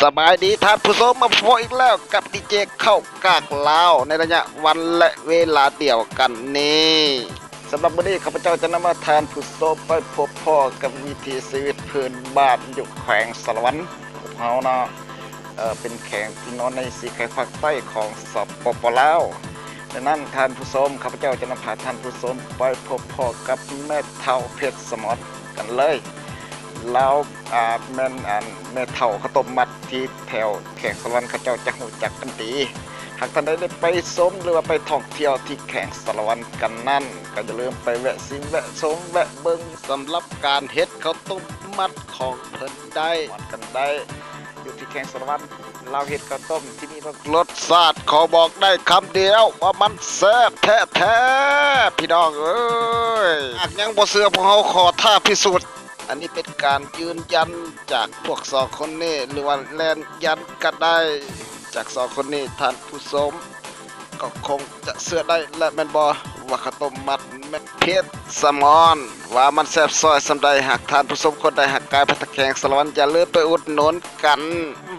ສະບາຍດີທ່ານຜູ້ຊົມ ມາພົບກັນອີກແລ້ວກັບດີເຈເຂົ້າກາກລາວ ໃນໄລຍະວັນ ແລະ ເວລາດຽວກັນນີ້. ສຳລັບມື້ນີ້ ຂ້າພະເຈົ້າຈະນຳພາທ່ານຜູ້ຊົມໄປພົບພໍ້ກັບວິຖີຊີວິດພື້ນບ້ານຢູ່ແຂວງສາລະວັນ ພວກເຮົາເນາະ ເປັນແຂວງທີ່ນອນໃນສີ່ແຂວງພາກໃຕ້ຂອງ ສປປ ລາວ. ດັ່ງນັ້ນທ່ານຜູ້ຊົມ ຂ້າພະເຈົ້າຈະນຳພາທ່ານຜູ້ຊົມໄປພົບພໍ້ກັບແມ່ເຖົ້າເພັດສະໝອນກັນເລີຍ. ລາວ ອ່າ ແມ່ນ ອັນ ແມ່ເຖົ້າເຂົ້າຕົ້ມມັດທີ່ແຖວແຂວງສາລະວັນ ເຂົາເຈົ້າຈະຮູ້ຈັກກັນດີ. ຫາກທ່ານໃດໄດ້ໄປຊົມ ຫຼືວ່າໄປທ່ອງທ່ຽວທີ່ແຂວງສາລະວັນກັນນັ້ນ ກໍຢ່າລືມໄປແວະຊິມ ແວະຊົມ ແວະເບິ່ງ ສຳລັບການເຮັດເຂົ້າຕົ້ມມັດຂອງເພິ່ນໄດ້ ມາກັນໄດ້ ຢູ່ທີ່ແຂວງສາລະວັນ ລາວເຮັດເຂົ້າຕົ້ມທີ່ມີລົດ ລົດຊາດ ຂໍບອກໄດ້ຄຳດຽວວ່າມັນແຊບແທ້ໆ ພີ່ນ້ອງເອີຍ. ຫາກຍັງບໍ່ເຊື່ອ ພວກເຮົາຂໍທ້າພິສູດ. ອັນນີ້ເປັນການຢືນຢັນຈາກພວກສອງຄົນນີ້ ຫຼືວ່າແລນຢັນກໍໄດ້ ຈາກສອງຄົນນີ້ ທ່ານຜູ້ຊົມກໍຄົງຈະເຊື່ອໄດ້ແຫຼະ ແມ່ນບໍ່ ວ່າເຂົ້າຕົ້ມມັດແມ່ເພັດສະໝອນ ວ່າມັນແຊບຊອຍສ່ຳໃດ. ຫາກທ່ານຜູ້ຊົມຄົນໃດຫາກກາຍໄປທາງແຂວງສາລະວັນ ຢ່າລືມໄປອຸດໜູນກັນ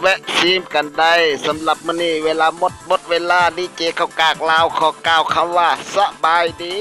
ແວະຊີມກັນໄດ້. ສຳລັບມື້ນີ້ເວລາໝົດ ໝົດເວລາ ດີເຈເຂົ້າກາກລາວ ຂໍກ່າວຄຳວ່າສະບາຍດີ.